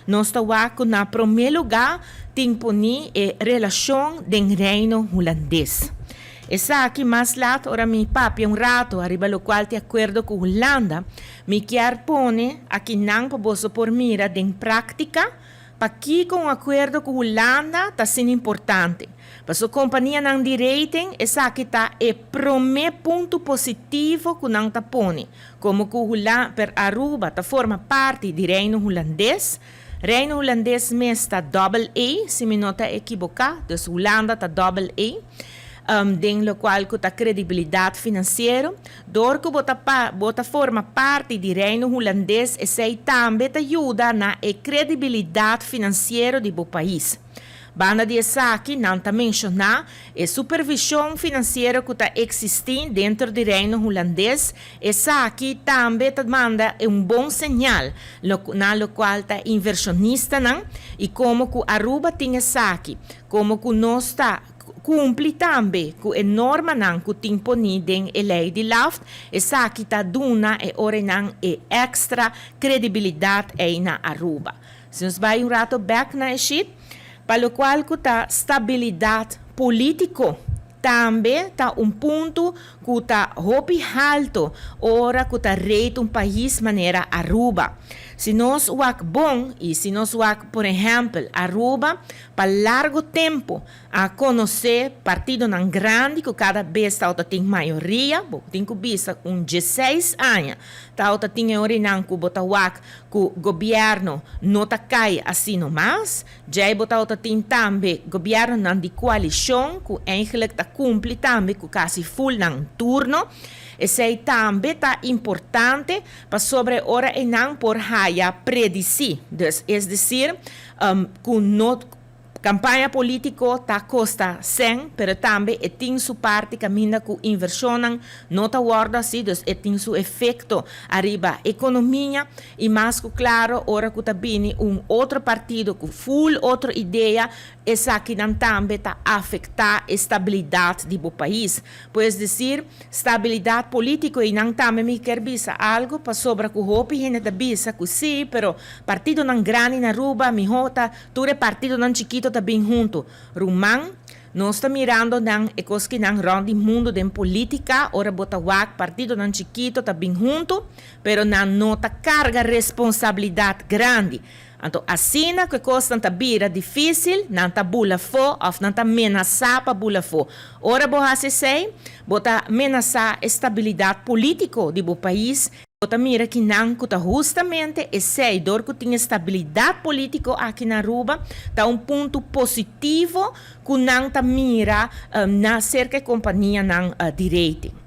Nos ta wak ku na promé lugá tin pone e relashon den Reino Hulandes. Esaki mas lat ora mi papia un rato ariba lokual ta e akuerdo ku Hulanda, mi kier pone akinan pa boso por mira den práktika pakiko un akuerdo ku Hulanda ta asina importante. Paso kompanianan di rating esaki ta e promé punto positivo ku nan ta pone, komo ku Hula per Aruba ta forma parti di Reino Hulandes. Reino Hulandes mes ta dòbel A, si mi no ta ekiboká, dus Hulanda ta dòbel A den lokual ku ta kredibilidat finansiero. Dor ku bo ta pa bo ta forma parti di Reino Hulandes esei tambe ta yuda na e kredibilidat finansiero di bo pais. Banda di esaki nan ta menshoná e supervishon finansiero ku ta eksistí denter di Reino Hulandes, esaki tambe ta manda un bon señal na lokual ta invershonistanan i komo ku Aruba tin esaki, komo ku nos ta kumpli tambe ku e normanan ku tin poní den e lei di LAFT, esaki ta duna e orenan e èkstra kredibilidat ei na Aruba. Si nos bai un rato bèk na e sheet, pa lokual ku ta stabilidat polítiko tambe ta un punto ku ta hopi halto ora ku ta rate un pais manera Aruba. Si nos wak bon i si nos wak por ehèmpel Aruba pa largo tempu a konosé partidonan grandi ku kada bes tabata tin mayoria, bo tin ku bisa un diesseis aña tabata tin e orinan ku bo ta wak ku gobièrnu no ta kai asino mas. Djei bo tabata tin tambe gobièrnunan di koalishon ku eigenlijk ta kumpli tambe ku kasi ful nan turno. Esei tambe ta importante pasobra e ora einan por haya predisí. Dus es desir ku no Campaña politico ta costa cen, pero tambe e tin su parti caminda cu inversionnan no ta wordo haci, dus e tin su efecto ariba economia y mas cu claro ora cu ta bini un otro partido cu full otro idea, esakinan tambe ta afecta e stabilidad di bo pais. Pues decir, stabilidad politico y nan tambe mi kier bisa algo pasobra cu hopi hende ta bisa cu si, pero partidonan grandi na Aruba miho ta Tur e partidonan chikito ta bin hunto. Ruman, nos ta mirando nan e koskinan rond di mundo den politica, ora bo ta wak partidonan chikito ta bin hunto, pero nan no ta carga responsabilidad grandi. Anto asina cu e cosnan ta bira dificil, nan ta bula fo of nan ta menasa pa bula fo. Ora bo haci esey, bo ta menasa e stabilidad politico di bo pais. Bo ta mira kinan ku ta hustamente esei dor ku tin e stabilidat polítiko aki na Aruba ta un punto positivo ku nan ta mira na serka e kompanianan di rating.